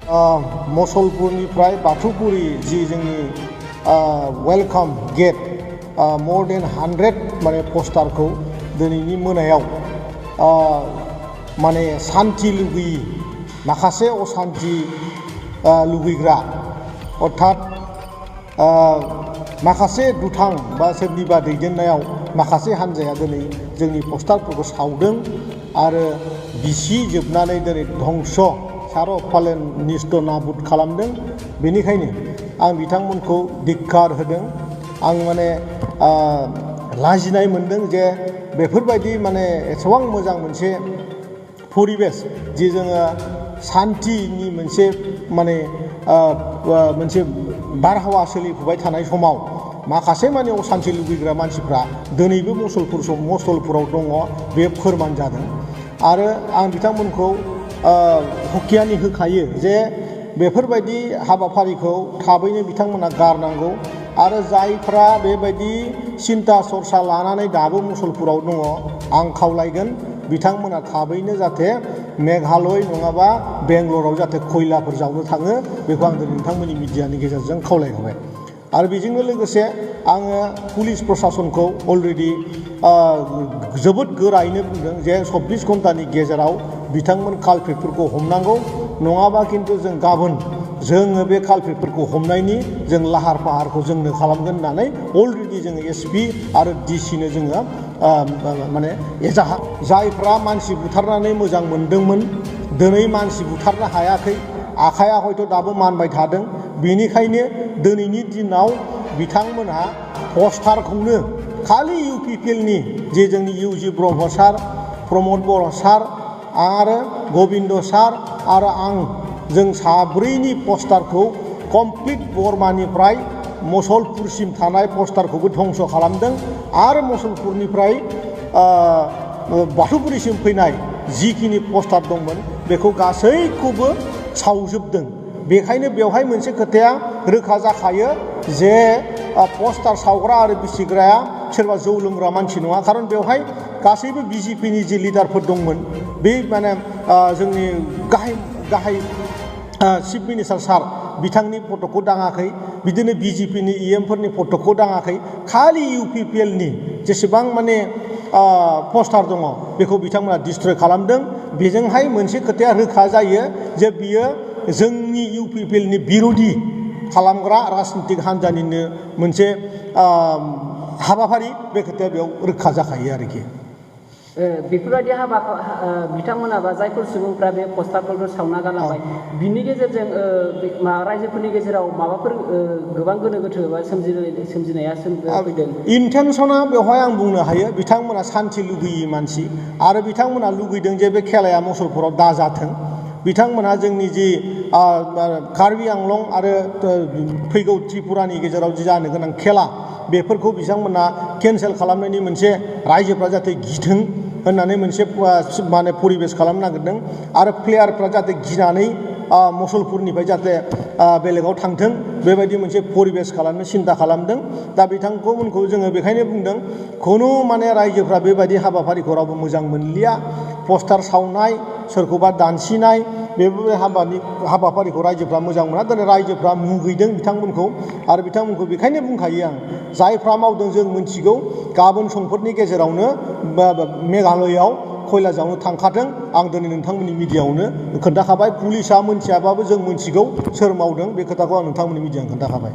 मसलपुरनिफ्राय बाथौपुरी जि जोंनि welcome get more than 100 माने पस्टारखौ दिनैनि मोनायाव माने शान्ति लुगैयि माखासे अशान्ति लुगैग्रा अर्थात माखासे दुथां बा सोरनिबा दैदेननायाव माखासे हान्जाया दिनै जोंनि पस्टारफोरखौ सावदों आरो बिसि जोबनानै दिनै धंस सार' फाले निस्थ नाबुद खालामदों। बेनिखायनो आं बिथांमोनखौ धिक्कार होदों। आं माने लाजिनाय मोनदों जे बेफोरबायदि माने एसेबां मोजां मोनसे परिबेस जि जोङो शान्तिनि मोनसे माने मोनसे बारहावा सोलिफुबाय थानाय समाव माखासे माने अशान्ति लुबैग्रा मानसिफ्रा दिनैबो मसलपुराव दङ, बे फोरमान जादों। आरो आं बिथांमोनखौ हुखियानि होखायो जे बेफोरबायदि हाबाफारिखौ थाबैनो बिथांमोना गारनांगौ आरो जायफ्रा बेबायदि सिन्ता सरसा लानानै दाबो मसलपुराव दङ आं खावलायगोन बिथांमोना थाबैनो जाहाथे मेघालय नङाबा बेंगलराव जाहाथे खयलाफोर जावनो थाङो, बेखौ आं दिनै नोंथांमोननि मिडियानि गेजेरजों खावलायहरबाय। आरो बेजोंनो लोगोसे आङो पुलिस प्रशासनखौ अलरेडि जोबोद गोरायैनो बुंदों जे 24 घन्टानि गेजेराव बिथांमोन कालप्रिटफोरखौ हमनांगौ, नङाबा खिन्थु जों गाबोन जोङो बे कालप्रिटफोरखौ हमनायनि जों लाहार फाहारखौ जोंनो खालामगोन होननानै अलरेडि जोङो एसपि आरो डिसिनो जोङो माने एजाहार जायफ्रा मानसि बुथारनानै मोजां मोनदोंमोन दिनै मानसि बुथारनो हायाखै, आखाइया हयथ' दाबो मानबाय थादों। बेनिखायनो दिनैनि दिनाव बिथांमोनहा पस्टारखौनो खालि इउपिपिएलनि जे जोंनि इउजि ब्रह्म सार, प्रमद बर' सार आरो गबिन्द सार आरो आं जों साब्रैनि पस्टारखौ कमप्लिट बर्मानिफ्राय मसलपुरसिम थानाय पस्टारखौबो धंस खालामदों आरो मसलपुरनिफ्राय बाथौपुरिसिम फैनाय जिखिनि पस्टार दंमोन बेखौ गासैखौबो सावजोबदों। बेखायनो बेवहाय मोनसे खोथाया रोखा जाखायो जे पस्टार सावग्रा आरो बिसिग्राया सोरबा जौ लोंग्रा मानसि नङा। खारन बेवहाय गासैबो बिजेपिनि जि लिडारफोर दंमोन बे माने जोंनि गाहाय चिफ मिनिस्टार सार बिथांनि फट'खौ दाङाखै, बिदिनो बिजेपिनि इएमफोरनि फट'खौ दाङाखै, खालि इउपिपिएलनि जेसेबां माने पस्टार दङ बेखौ बिथांमोना डिस्ट्रय खालामदों। बेजोंहाय मोनसे खोथाया रोखा जायो जे बियो जोंनि इउपिपिएलनि बिर'धि खालामग्रा राजनितिक हान्जानिनो मोनसे हाबाफारि, बे खोथाया बेयाव रोखा जाखायो आरोखि। बेफोरबायदि हाबा बिथांमोना बा जायफोर सुबुंफ्रा बे पस्टारफोरखौ सावना गालांबाय बिनि गेजेरजों रायजोफोरनि गेजेराव माबाफोर गोबां गोनो गोथो बा सोमजिनाया फैदों। इन्टेनसना बेवहाय आं बुंनो हायो बिथांमोना शान्ति लुगैयि मानसि आरो बिथांमोना लुगैदों जे बे खेलाया मसलपुराव दाजाथों। बिथांमोना जोंनि जि कार्बि आंलं आरो फैगौ त्रिपुरानि गेजेराव जि जानो गोनां खेला बेफोरखौ बिथांमोना केन्सेल खालामनायनि मोनसे रायजोफ्रा जाहाथे गिथों होननानै मोनसे माने परिबेस खालामनो नागिरदों आरो प्लेयारफ्रा जाहाथे गिनानै मसलपुरनिफ्राय जाहाथे बेलेगाव थांथों बेबायदि मोनसे परिबेस खालामनो सिन्था खालामदों। दा बिथांमोनखौ जोङो बेखायनो बुंदों खुनु माने रायजोफ्रा बेबायदि हाबाफारिखौ रावबो मोजां मोनलिया। पस्टार सावनाय, सोरखौबा दानसिनाय बेफोरबायदि हाबाफारिखौ रायजोफ्रा मोजां मोना। दिनै रायजोफ्रा मुगैदों बिथांमोनखौ आरो बिथांमोनखौ बेखायनो बुंखायो आं जायफ्रा मावदों जों मिथिगौ, गाबोन समफोरनि गेजेरावनो मेघालयआव खयला जावनो थांखाथों। आं दिनै नोंथांमोननि मिडियाआवनो खोन्थाखाबाय, पुलिसा मोनथियाबाबो जों मिथिगौ सोर मावदों, बे खोथाखौ आं नोंथांमोननि मिडियाआव खोन्थाखाबाय।